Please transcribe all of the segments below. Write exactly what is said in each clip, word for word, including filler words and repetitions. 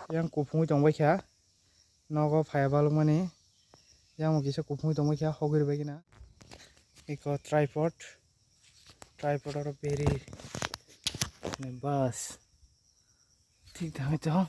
Yang kuphungwi tongbai kha. Nogo phaiya balukmani. Yang bo kisa kuphungwi tongbai kha, hogwi rwbaigwna. Eko tripod. Tripod oro beri. Bas. Thik thangwi tong.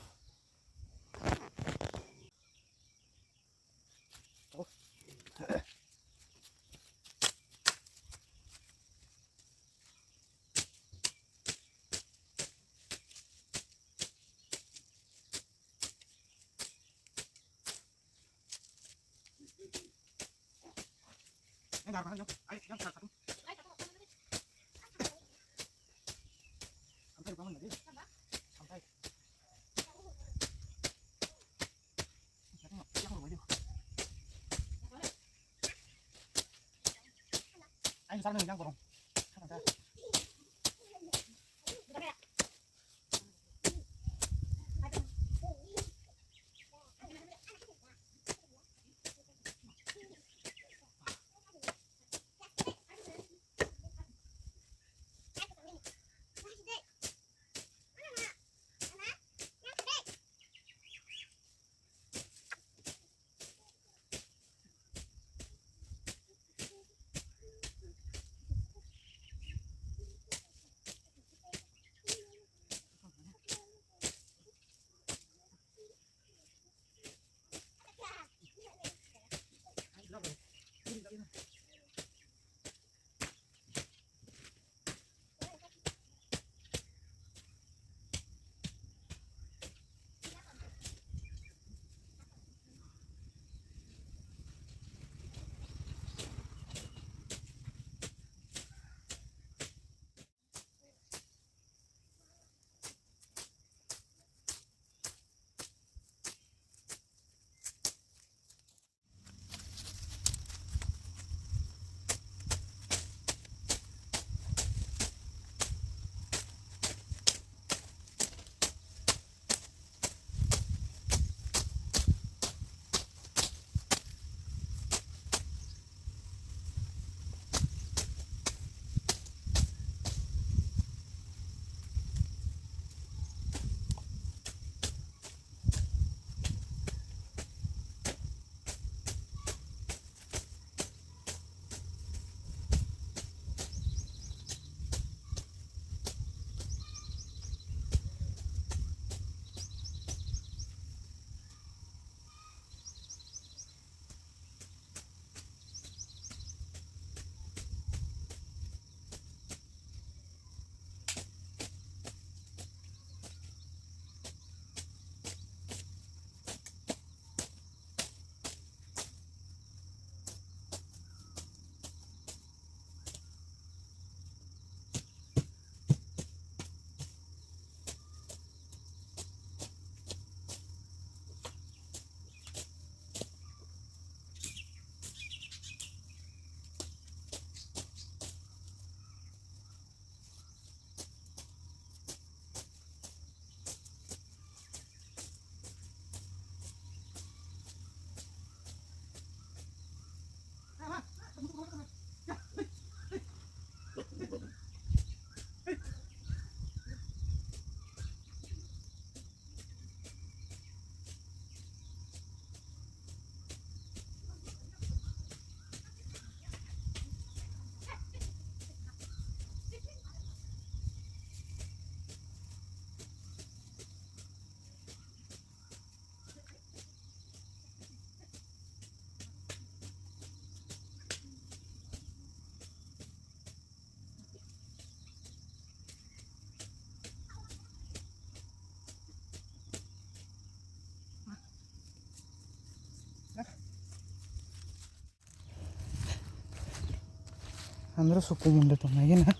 Andro suku munda tongnai gana.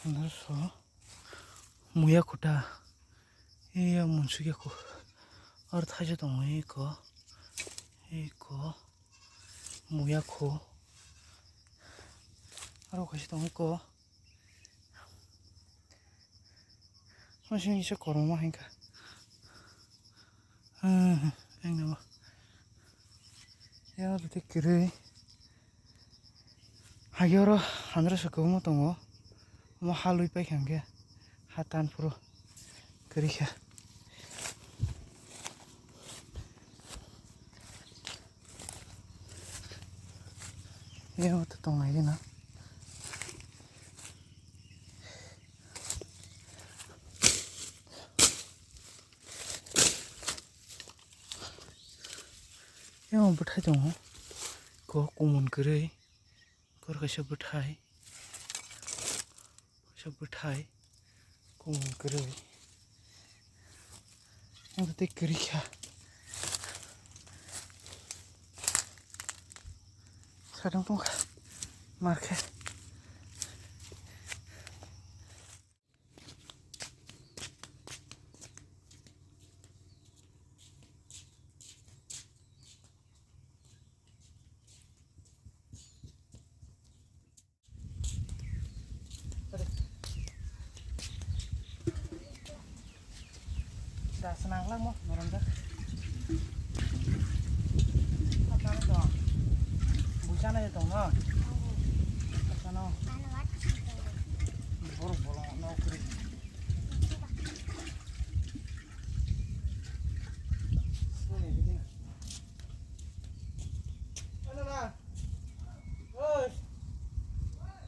Ano so muya khuta. Iya munsuk ya khu. Ar thaisa tongo iko. Iko. Muya khu. Aro kaisa tongo iko. Masing isa kormo hingka. Hmm, ang nabo. Ya, tei kwrwi. Hagi oro handra sa kwbangma tongo. Omo ha lui paikha hwnkhe ha tan phuru kwrwi kha. Yang tong nai gana. Yang bwthai tongo. Ko kumun kwrwi. Kor kaisa bwthai. Kaisa bwthai. Kumun kwrwi. Ang tei kwrwi kha. Sadang tong kha. Mar khe. Da swnang langmo norong da. Patani dong. Buchana de dong no. Patano. Borok bolong no kuri. Sini, sini. Ano na? Oi.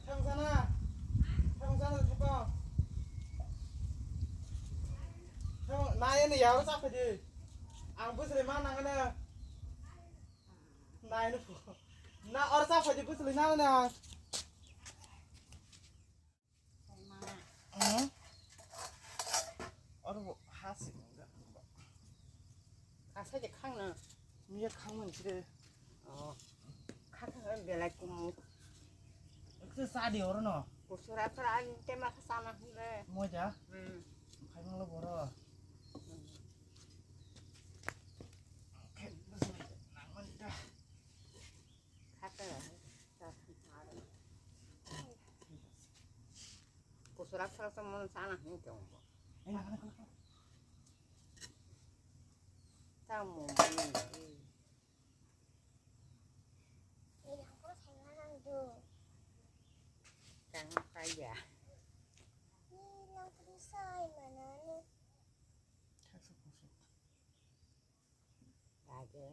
Thangsana. Thangsana thapa. Thang, nai ani yaro sa phadi. Ang bwswlwi ma nangana. Nai no. Na or sa phadi bwswlwi nangana. Hmm? Oro bo ha si nungga. Asa je khang na. Miya khang man chire. Oh. Kha kha belai kumu. Ekse sa di oro no. Kusura sura an tema kha sana hule. Moja. Hmm. Khai mang lo boro. Hmm. Khai mang lo boro. Kusura sura sa mon sana hin tong. Ta mo mo ni. Tang pa ya. Age.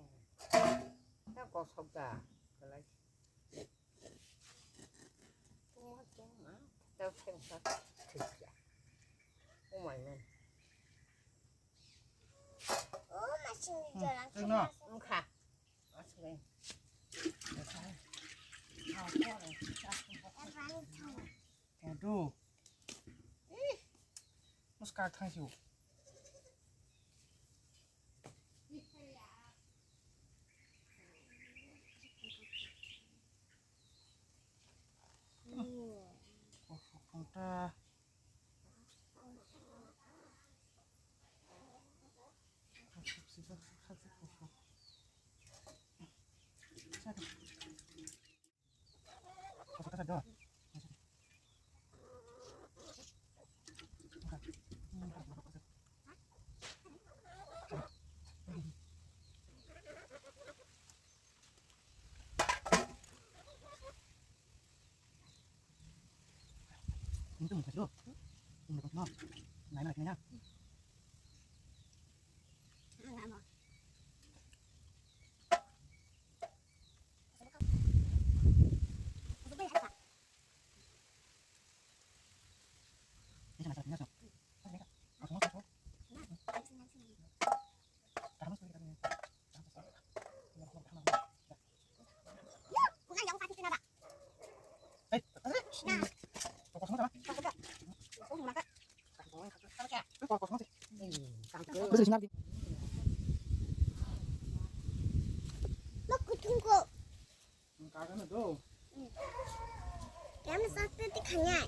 Ta kosok da. Kalai. Tungma tungma. Ta sengsa. Thikya. Oh my man. Oh, masih jalan. Tengok. Engkha. Asli. Aduh. Ih. Mas ka thang siu. Kosok thangta. Kosok sih, kosok, kosok, kosok. Satu. Kagana do. Kami sakte ti khanyai.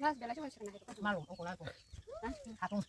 Mas bela chuma chuma. Malu, o kola ko. Hapung.